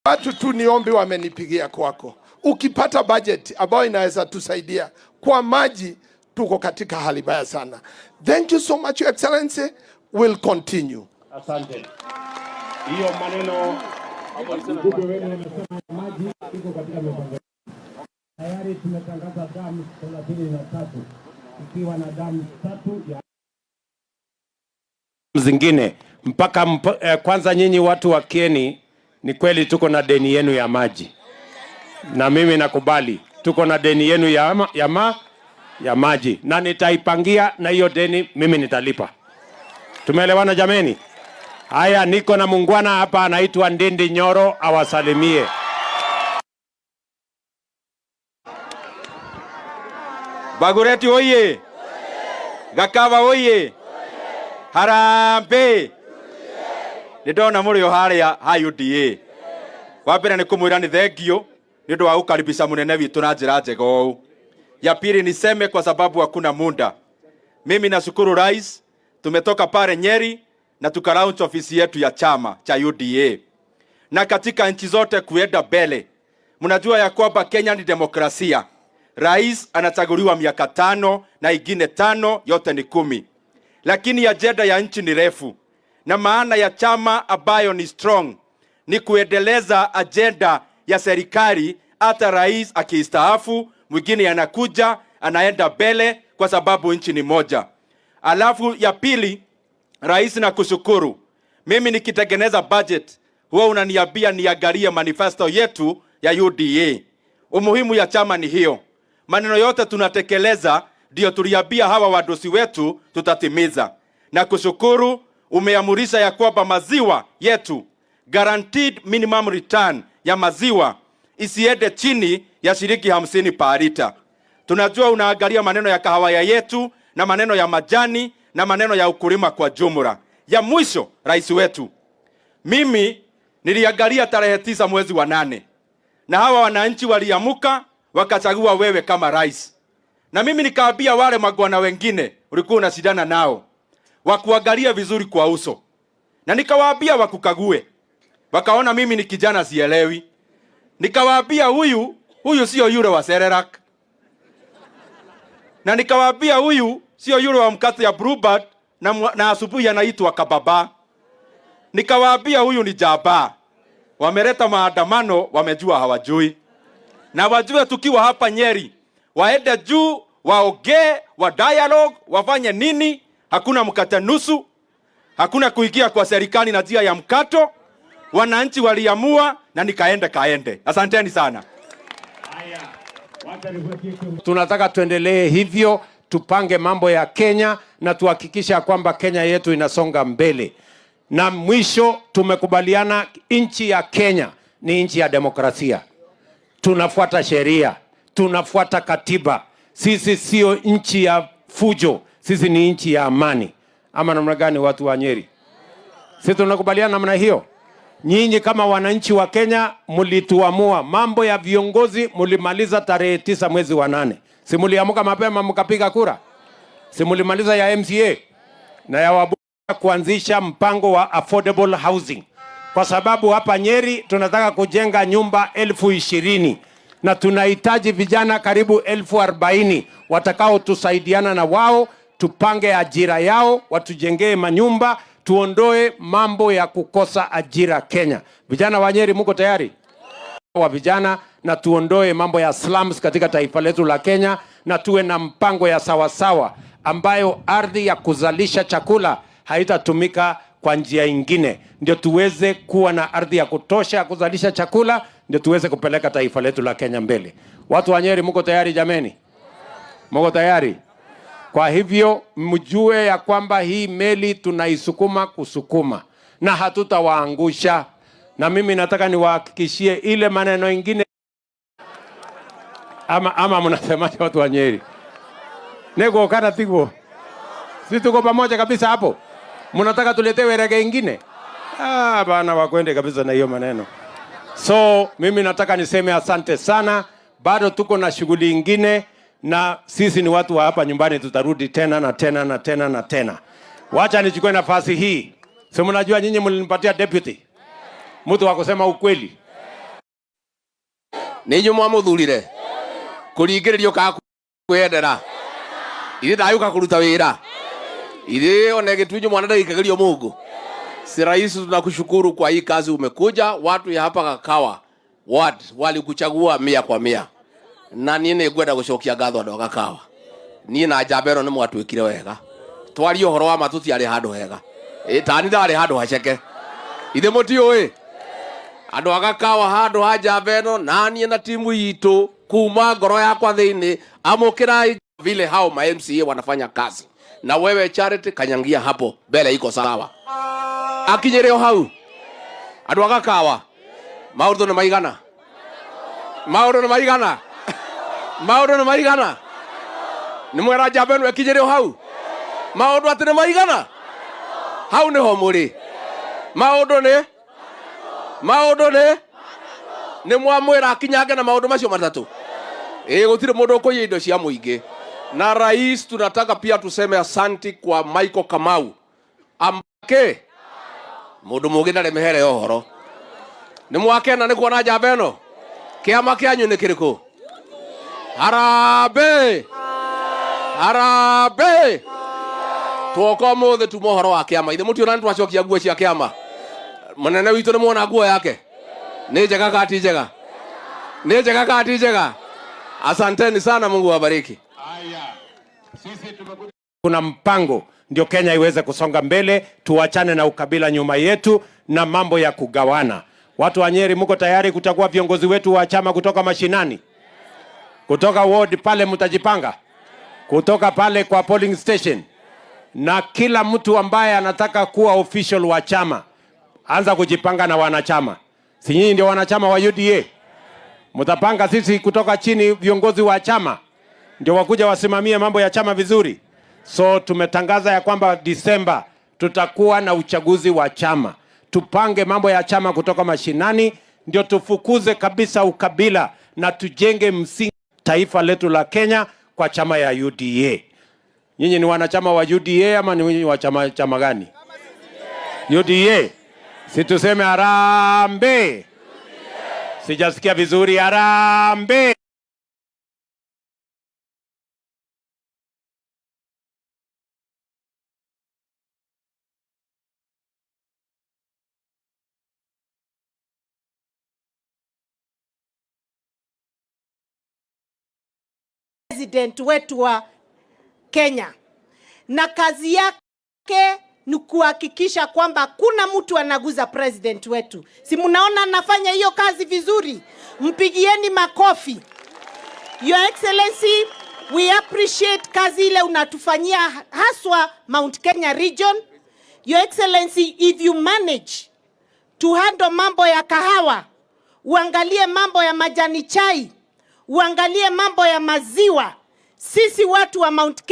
Watu tu ni ombi wamenipigia kwako, ukipata budget ambayo inaweza tusaidia kwa maji, tuko katika hali mbaya sana. Thank you so much, Your Excellency. Will continue. Asante. Hiyo maneno. Mbunge wenu amesema maji iko katika mipango. Tayari tumetangaza damu 33, ikiwa na damu tatu ya zingine mpaka kwanza nyinyi watu wa Kieni, ni kweli tuko na deni yenu ya maji, na mimi nakubali tuko na deni yenu ya maji, na nitaipangia, na hiyo deni mimi nitalipa. Tumeelewana, jameni? Haya, niko na muungwana hapa anaitwa Ndindi Nyoro, awasalimie. Bagureti oye! Gakava oye! Harambee! Nĩ ndona mũrĩ o harĩa ha UDA. Wa mbere nĩ kũmwĩra nĩ thengio nĩ ũndũ wa gũkaribisha mũnene witũ na njĩra njega ũũ. Ya pili niseme kwa sababu hakuna muda. Mimi nashukuru rais, tumetoka pale Nyeri na tukalaunch ofisi yetu ya chama cha UDA. Na katika nchi zote kuenda mbele, mnajua ya kwamba Kenya ni demokrasia. Rais anachaguliwa miaka 5 na ingine 5, yote ni 10. Lakini ajenda ya nchi ni refu. Na maana ya chama ambayo ni strong ni kuendeleza ajenda ya serikali. Hata rais akistaafu, mwingine anakuja anaenda mbele, kwa sababu nchi ni moja. Alafu ya pili, rais, nakushukuru. Mimi nikitengeneza budget huwa unaniambia niangalie manifesto yetu ya UDA. Umuhimu ya chama ni hiyo. Maneno yote tunatekeleza ndio tuliambia hawa wadosi wetu tutatimiza. Na kushukuru umeamurisha ya kwamba maziwa yetu, guaranteed minimum return ya maziwa isiende chini ya shilingi 50 per liter. Tunajua unaangalia maneno ya kahawa yetu na maneno ya majani na maneno ya ukulima kwa jumla. Ya mwisho, rais wetu, mimi niliangalia tarehe 9 mwezi wa 8 na hawa wananchi waliamuka wakachagua wewe kama rais. Na mimi nikaambia wale magwana wengine ulikuwa unashindana nao wakuangalia vizuri kwa uso, na nikawaambia wakukague. Wakaona mimi ni kijana sielewi. Nikawaambia huyu sio yule wa Cerelac. Na nikawaambia huyu sio yule wa mkate ya Bluebird na asubuhi anaitwa Kababa. Nikawaambia huyu ni jaba. Wameleta maandamano, wamejua hawajui. Na wajue tukiwa hapa Nyeri, waende juu, waongee, wa dialogue, wafanye nini? Hakuna mkate nusu, hakuna kuingia kwa serikali na njia ya mkato. Wananchi waliamua na nikaende kaende. Asanteni sana. Tunataka tuendelee hivyo, tupange mambo ya Kenya na tuhakikishe kwamba Kenya yetu inasonga mbele. Na mwisho tumekubaliana nchi ya Kenya ni nchi ya demokrasia. Tunafuata sheria, tunafuata katiba. Sisi sio nchi ya fujo, sisi ni nchi ya amani. Ama namna gani, watu wa Nyeri? Sisi tunakubaliana namna hiyo. Nyinyi kama wananchi wa Kenya mlituamua mambo ya viongozi, mlimaliza tarehe 9 mwezi wa 8. Si mliamuka mapema mkapiga kura? Si mlimaliza ya MCA na ya wabunge kuanzisha mpango wa affordable housing? Kwa sababu hapa Nyeri tunataka kujenga nyumba 20,000 na tunahitaji vijana karibu 40,000 watakaotusaidiana na wao, tupange ajira yao, watujengee manyumba, tuondoe mambo ya kukosa ajira Kenya. Vijana wa Nyeri mko tayari? Wa vijana, na tuondoe mambo ya slums katika taifa letu la Kenya, na tuwe na mpango ya sawasawa ambayo ardhi ya kuzalisha chakula haitatumika kwa njia ingine, ndio tuweze kuwa na ardhi ya kutosha ya kuzalisha chakula, ndio tuweze kupeleka taifa letu la Kenya mbele. Watu wa Nyeri mko tayari jameni? Mko tayari? Kwa hivyo mjue ya kwamba hii meli tunaisukuma kusukuma na hatutawaangusha. Na mimi nataka niwahakikishie ile maneno ingine, ama mnasemaje watu wa Nyeri? Nego kana tiguo? Si tuko pamoja kabisa hapo? Mnataka tuletewe rege ingine? Bana wakwende kabisa na hiyo maneno. So mimi nataka niseme asante sana. Bado tuko na shughuli ingine na sisi ni watu wa hapa nyumbani, tutarudi tena na tena na tena na tena. Wacha nichukue nafasi hii. Si mnajua nyinyi mlinipatia deputy, mtu wa kusema ukweli. Nä inyuä mwamå thurire kå ringä rä rio kaa kwendera ithe ndagä å ka kå ruta wä ra ithe one gä tunyo mwana ndagä rio må ngå. Si rais, tunakushukuru kwa hii kazi umekuja. Watu ya hapa Gakawa ward walikuchagua 100%, na niĩ nĩ ngwenda gũcokia ngatho andũ a Gakawa. Niĩ na njamba ĩno nĩ mwatwĩkire wega, twarie ũhoro wa ma tũtiarĩ handũ hega. Ĩ tani ndarĩ handũ haceke, ithe mũtiũĩ andũ a Gakawa handũ ha njamba ĩno, na niĩ na timu itũ kuma ngoro yakwa thĩinĩ, amũkĩrai vile hao ma MCA wanafanya kazi. Na wewe Charity kanyangia hapo mbele, iko sawa, akinyĩre o hau. Andũ a Gakawa, maũndũ nĩ maigana, maũndũ nĩ maigana, maũndũ nĩ maigana, nĩ mwera njamba ĩno ĩkinyĩre o hau, maũndũ atĩ nĩ maigana, hau nĩho mũrĩ. Maũndũ nĩ maũndũ nĩ mwamwĩra akinyange na maũndũ macio matatũ. Ĩ gũtirĩ mũndũ ũkũiya indo cia mũingĩ. Na rais, tunataka pia tuseme asanti kwa Michael Kamau ambake mũndũ mũgĩ ndarĩ mĩhere ya ũhoro. Nĩ mwakena nĩ kuona njamba ĩno? Kĩama kĩanyu nĩ kĩrĩkũ? Harambee, harambee. Twoka ũmũthĩ tuma ũhoro wa kĩama. Ithe mũtiona nĩ twacokia nguo cia kĩama? Mũnene witũ nĩ mwona nguo yake nĩ njega ka ti njega? Nĩ njega ka ti njega? Asanteni sana, Mungu awabariki. Kuna mpango ndio Kenya iweze kusonga mbele, tuachane na ukabila nyuma yetu na mambo ya kugawana. Watu wa Nyeri, mko tayari kuchagua viongozi wetu wa chama kutoka mashinani, kutoka ward pale, mtajipanga kutoka pale kwa polling station, na kila mtu ambaye anataka kuwa official wa chama anza kujipanga na wanachama. Si nyinyi ndio wanachama wa UDA? Mtapanga sisi kutoka chini viongozi wa chama ndio wakuja wasimamie mambo ya chama vizuri. So tumetangaza ya kwamba Disemba tutakuwa na uchaguzi wa chama. Tupange mambo ya chama kutoka mashinani, ndio tufukuze kabisa ukabila na tujenge msingi taifa letu la Kenya kwa chama ya UDA. Nyinyi ni wanachama wa UDA ama ni wa chama gani? UDA. Si tuseme harambee. Sijasikia vizuri, harambee. President wetu wa Kenya, na kazi yake ni kuhakikisha kwamba kuna mtu anaguza president wetu. Si mnaona anafanya hiyo kazi vizuri? Mpigieni makofi. Your Excellency, we appreciate kazi ile unatufanyia haswa Mount Kenya region. Your Excellency, if you manage to handle mambo ya kahawa, uangalie mambo ya majani chai, uangalie mambo ya maziwa, sisi watu wa Mount Kenya